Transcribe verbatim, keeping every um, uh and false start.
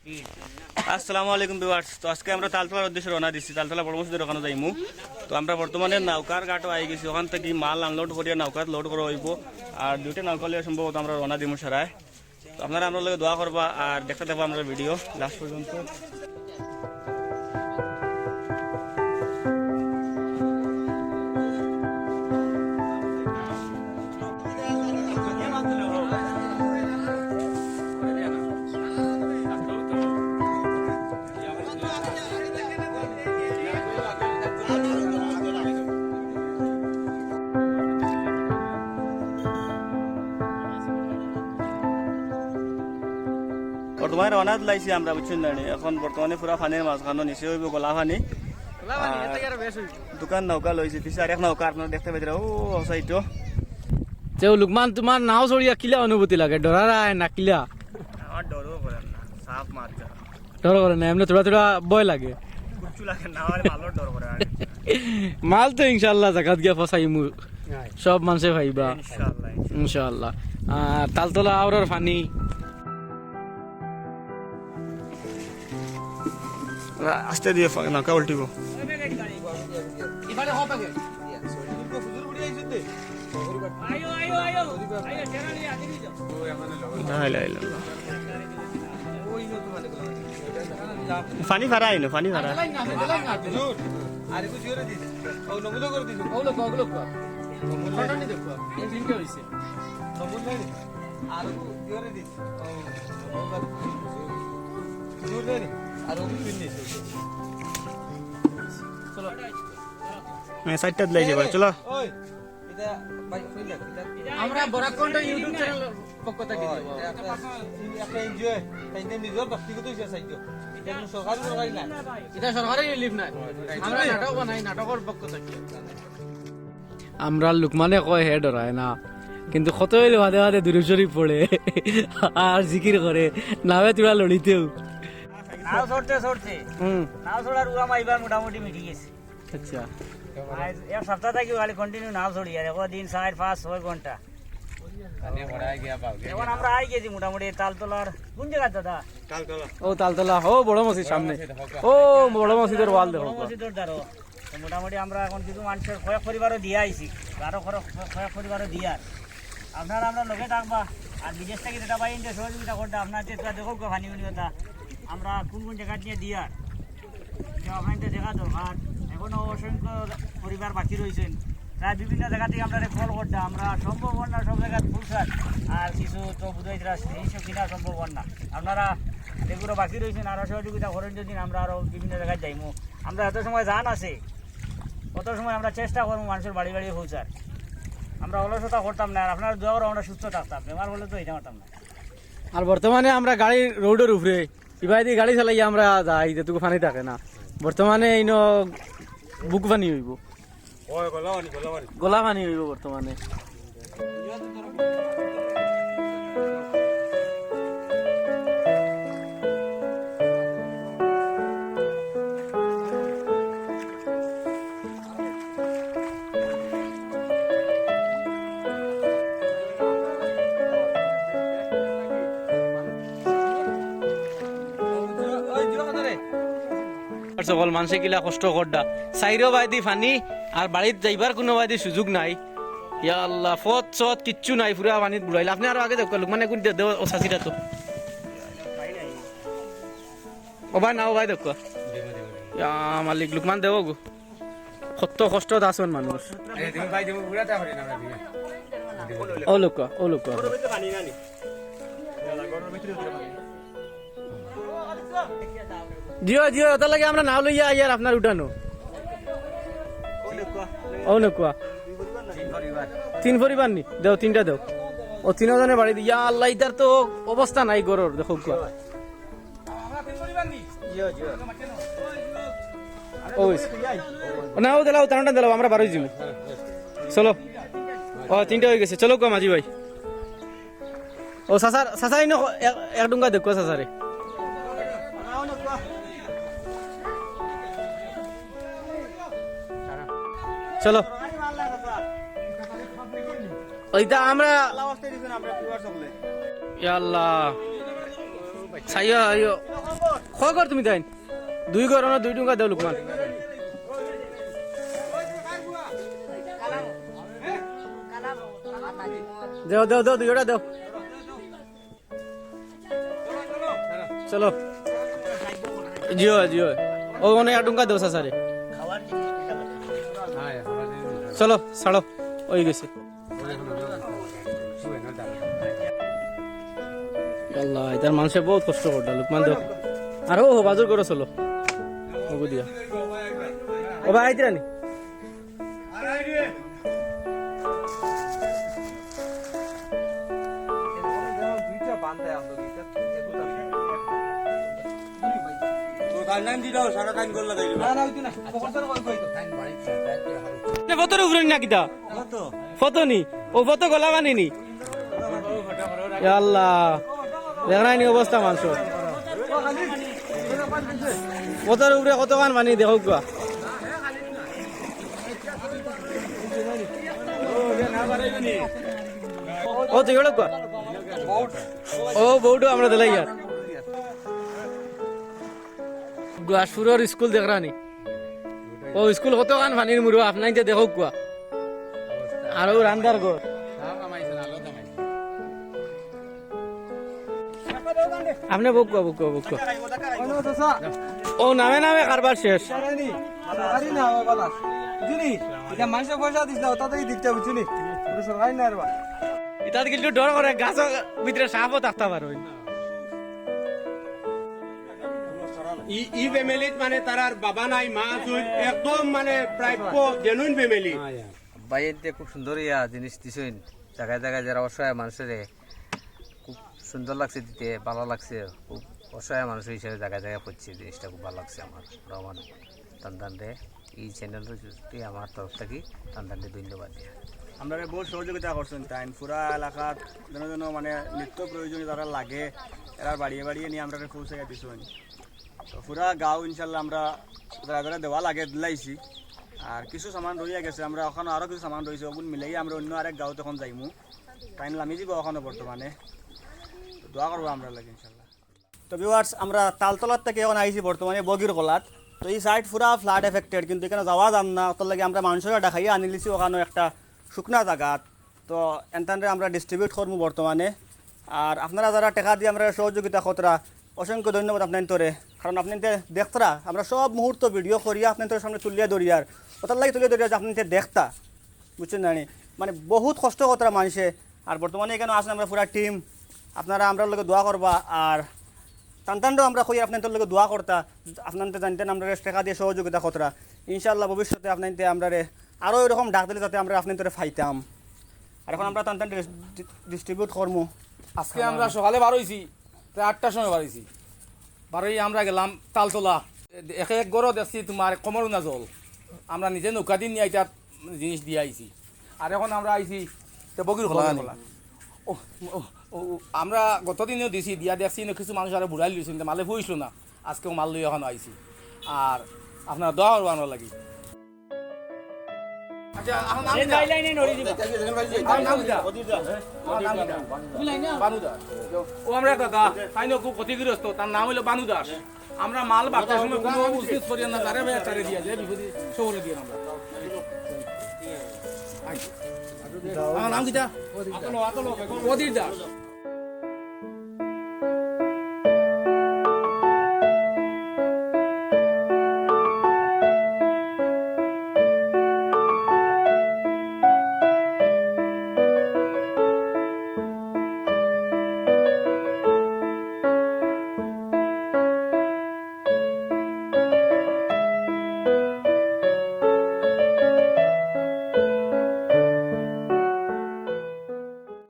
আসসালামু আলাইকুম ভিউয়ার্স। তো আজকে আমরা তালতলার উদ্দেশ্যে রওনা দিছি, তালতলা বড় মসজিদর ওখানো যাইমু। তো আমরা বর্তমানে নৌকার ঘাটো আই গেছি, ওখান থাকি মাল আনলোড করিয়া নৌকাত লোড করা অইবো। আর দুইটা নৌকা লইয়া সম্ভবত আমরা রওনা দিমু সারায়। তো আপনারা আমরার লগে দোয়া করবা আর দেখতে থাকবা আমরার ভিডিও লাস্ট পর্যন্ত। বর্তমানে রওনা দিলাইছি আমরা, বুঝছইন না নি? এখন বর্তমানে পুরা পানির মাঝখানো, নিচে অইবো গলা পানি। গলা পানি, আর এর থাকি আরো বেশ অইবো। দুইখান নৌকা লইছি, পিছে আরেক নৌকা আপনারা দেখতে পাইরা, ও সাইডো। তে লুকমান, তুমার নাও চড়িয়া কিলা অনুভূতি লাগে? ডরারায় না কিলা? আমার ডরও করে না, সাপ মাছ। ডর করে না, এমনে থুড়া থুড়া ভয় লাগে। কিচ্ছু লাগে না, আমার মালর ডর করে আর। মাল তো ইনশাআল্লাহ জাগাত গিয়া ফসাইমু। সব মানষে পাইবা। ইনশাআল্লাহ, ইনশাআল্লাহ। ইনশাআল্লাহ। আর তালতলা আওরর পানি। আস্তে দিয়া ফা-, নৌকা উল্টিবো। লা ইলাহা ইল্লাল্লাহ। পানি ফারা আইনো, পানি ফারা। হ্যাঁ, সাইডটা দিলাই যাবে, চলো। ওই, এটা ভাই, কই যাক? এটা আমরা বরাক কণ্ঠ YouTube চ্যানেল পক্ষ থাকি ও, দিব। এটা একটা, একটা এনজিও, তাই নিজের ব্যক্তিগত হিসাবে সাহায্য। এটা কোনো সরকারি, সরকারি না। এটা সরকারি রিলিফ না। আমরা নাটক বানাই, নাটকর পক্ষ থাকি। আমরার লুকমানে কয় হে ডরায় না, কিন্তু কত অইলে বাদে বাদে দুরূদ শরীফ পড়ে আর জিকির করে, নাওয়ে থুড়া লড়িতেউ। নাও চড়তে চড়তে, হুম। নাও চড়ার উড়া মাইবার মোটামুটি মিটি গেছে। আচ্ছা। আজ এক সপ্তাহ থাকি খালি continue নাও চড়ি, আর একদিন চাইর, পাঁচ, ছয় ঘন্টা। এখন আমরা আই গেছি মোটামুটি তালতলার কোন জায়গাত দাদা? ও তালতলা, ও বড় মসজিদ সামনে। ও বড় মসজিদর ওয়াল দেখো। বড় মসজিদর দ্বারো। তো মোটামুটি আমরা এখন কিছু মানুষের কয়েক পরিবারও দিয়া আইছি, আরো কয়েক, কয়েক পরিবারও দিয়ার। আপনারা আমরার লগে থাকবা, আর বিদেশ থাকি যেটা পাই, ইনতে সহযোগিতা করতে আপনারা যে তোরা দেখো গো, পানি উনি কথা, আমরা কোন কোন জায়গা নিয়া দিয়ার, এটা আপনাদের দেখা দরকার। এখনো অসংখ্য পরিবার বাকি রইছেন, প্রায় বিভিন্ন জায়গা থাকি আমরারে কল করতা, আমরা সম্ভব অর না সব জায়গাত পৌঁছার, আর কিছু তো বুঝাই দিলা, সেই সব কিনা সম্ভব অর না। আপনারা যেগুলো বাকি রইছেন, আরো সহযোগিতা করেন যদি, আমরা আরো বিভিন্ন জায়গায় যাইমু। আমরা যত সময় জান আছে, অত সময় আমরা চেষ্টা করমু মানুষের বাড়ি বাড়ি পৌঁছার। আমরা অলসতা করতাম না, আর আপনারা দোয়া করো আমরা সুস্থ থাকতাম, বেমার হলে তো এটা পারতাম না। আর বর্তমানে আমরা গাড়ি রোডর উপরে, ইবাদি গাড়ি চালাইয়া আমরা যাই, যেটুকু পানি থাকে না। বর্তমানে ইনো বুক পানি অইবো। ওই গলা পানি, গলা পানি। গলা পানি অইবো বর্তমানে। আর সকল মানষে কিলা কষ্ট করডা, চাইরো বায়দি পানি, আর বাড়িত যাইবার কুনু বায়দি সুযোগ নাই। ইয়া আল্লাহ, পথ চথ কিচ্ছু নাই, পুরা পানিত বুড়াইল। আপনে আরো আগে দেখো, লুকমানে কুন দে-, দে-, ও চাচিটা তো। ও ভাই, না, ও ভাই দেখো। ইয়া মালিক, লুকমান দেও গো। কত কষ্টত আছইন মানুষ। আরে, তুমি ভাই, তুমি উড়াতে পারি না, ভাই। ও লুকা, ও লুকা। জিও, জিও, এটার লাগি আমরা নাও লইয়া আইয়ার আপনার উঠানো। ও নকুয়া। তিন পরিবার নি? দেও, তিনটা দেও। ও তিনজনে বাড়ি দি-, ইয়া আল্লাহ, ইতার তো অবস্থা নাই ঘরর, দেখো কুয়া। ও, অইছে। না, ও দিলাও, তানটা দিলাও, আমরা বারোই যাইমু। চলো। ও, তিনটা অই গেছে। চলো গো, মাঝি ভাই। ও, চাচার, চাচা, ইনো এক, এক ডুঙ্গা দেখো চাচারে। চলো। ওইটা আমরা ইয়া আল্লাহ। চাইও, আইও। ক ঘর তুমি তাইন? দুই ঘর, অনো দুই টুঙ্কা দেও লুকমান। দেও, দেও, দেও, দুইটা দেও। চলো। জিও, জিও। ও, অনো এক টুঙ্কা দেও চাচারে। চলো, ছাড়ো। অই গেছে। আল্লাহ, ইতার মানষে বউত কষ্ট কররা, লুকমান দেও। আর ও, ও, বাজুর করো, চলো। ওগু দিয়া। ও ভাই, আইতরা নি? তো তার নাম দিলাও, সারা টাইম গোল লাগাই দিল। না, না, ওই তো না। না, ফতর উপরে না কিতা? ফত নি? ও ফত গলা বানি নি? ইয়া আল্লাহ। দেখরায় নি অবস্থা মানষর। ফতর উপরে কতখান পানি দেখউক্কা। ও তুই ওড়া কুয়া। ও বউটো আমরা দিলাই ইয়ার। গুয়াসুরর স্কুল দেখরায় নি? ও স্কুল কতখান পানির মুরো, আপনাইন্তে দেখউক্কা। আর ও রান্দার ঘর। আপনে বউক্কা, বউক্কা, বউক্কা। ও নামে নামে কারবার শেষ। ইতাত কিন্তু ডর করে, গাছর ভিতরে সাপও থাকতা পারে। ই, ই ফ্যামিলিত মানে তারার বাবা নাই, মা আছইন, একদম মানে প্রাপ্য, জেনুইন ফ্যামিলি। ভাইয়াইন্তে খুব সুন্দর ইয়া জিনিস দিছইন, জাগায় জাগায় যারা অসহায় মানষরে খুব সুন্দর লাগছে দিতে, ভালা লাগছে। খুব অসহায় মানষর হিসাবে জাগায় জাগায় পড়ছে, জিনিসটা খুব ভালা লাগছে আমার। রহমান তান্তানরে, ই চ্যানেলর জুড়ে আমার তরফ থাকি তান্তানরে ধন্যবাদ দিয়া। আমরারে বউত সহযোগিতা করছইন তাইন, পুরা এলাকাত যেন যেন মানে নিত্য প্রয়োজনীয় যারা লাগে, এরার বাড়িয়ে বাড়িয়ে নিয়া আমরারে পৌঁছাইয়া দিছইন। তো পুরা গাঁও ইনশাল্লাহ আমরা যারা যারা দেওয়া লাগে দিলাইছি। আর কিছু সামান রইয়া গেছে, আমরা অখানো আরো কিছু সামান রইছে, অগুন মিলাইয়া আমরা অইন্য আরেক গাঁওত অখন যাইমু। তাইন লামি যাইবা অখানো বর্তমানে। তো দোয়া করবা আমরার লাগি ইনশাল্লাহ। তো ভিউয়ার্স, আমরা তালতলার থাকি অখন আইছি বর্তমানে বগির কলাত। তো ই সাইড পুরা ফ্লাড এফেক্টেড, কিন্তু ইখানো যাওয়া যার না, অতার লাগি আমরা মানষরে ডাকাইয়া আনিলিছি অখানো একটা শুকনা জাগাত। তো এনতানরে আমরা ডিস্ট্রিবিউট করমু বর্তমানে। আর আপনারা যারা টেকা দি আমরারে সহযোগিতা কররা, অসংখ্য ধন্যবাদ আপনাইন্তরে, কারণ আপনাইন্তে দেখরা আমরা সব মুহূর্ত ভিডিও করিয়া আপনাইন্তর সামনে তুলিয়া ধরিয়ার। অতার লাগি তুলিয়া ধরিয়ার যে আপনাইন্তে দেখতা, বুঝছইন না নি? মানে বউত কষ্ট কররা মানষে। আর বর্তমানে ইখানো আছইন আমরা পুরা টিম, আপনারা আমরার লগে দোয়া করবা। আর তান্তানরেও আমরা কই আপনাইন্তর লগে দোয়া করতা, আপনাইন্তে জানতেন আমরারে টেকা দিয়া সহযোগিতা কররা। ইনশাআল্লাহ ভবিষ্যতে আপনাইন্তে আমরারে আরো এরকম ডাক দিলে যাতে আমরা আপনাইন্তরে পাইতাম। আর অখন আমরা তান্তান ডিস-, ডিস্ট্রিবিউট করমু। আজকে আমরা সকালে বার অইছি, প্রায় আটটার সময় বার অইছি। বার অইয়া আমরা গেলাম তালতলা, এক এক ঘরো দেখছি তুমার কমর উনা জল। আমরা নিজে নৌকা দি নিয়া ইতা জিনিস দিয়া আইছি। আর অখন আমরা আইছি তে বগির কলা বগির আনি। কলা। ও, ও, ও, ও, আমরা গত দিনেও দিছি, দিয়া দেখছি না কিছু মানুষ আরো বুড়াইল দিছইন, তে মালে ফুইছিল না। আজকেও মাল লইয়া অখানো আইছি। আর আপনারা দোয়া করবা আমরার লাগি। আচ্ছা, আমার নাম এই কিতা? লাইন লাইনে নড়ি দিবা। আমার নাম কিতা? আমার নাম কিতা? বানু দাস। ও আমরার দাদা, তাইন খুব ক্ষতিগ্রস্ত, তার নাম অইলো বানু দাস। আমরা মাল বাটতে সময় কুনু উচিত করিয়া না, যারে পাই তারে দিয়া যায়, বিপদে সবরে দিয়া আমরা। আচ্ছা। আমার নাম কিতা? অধীর দাস।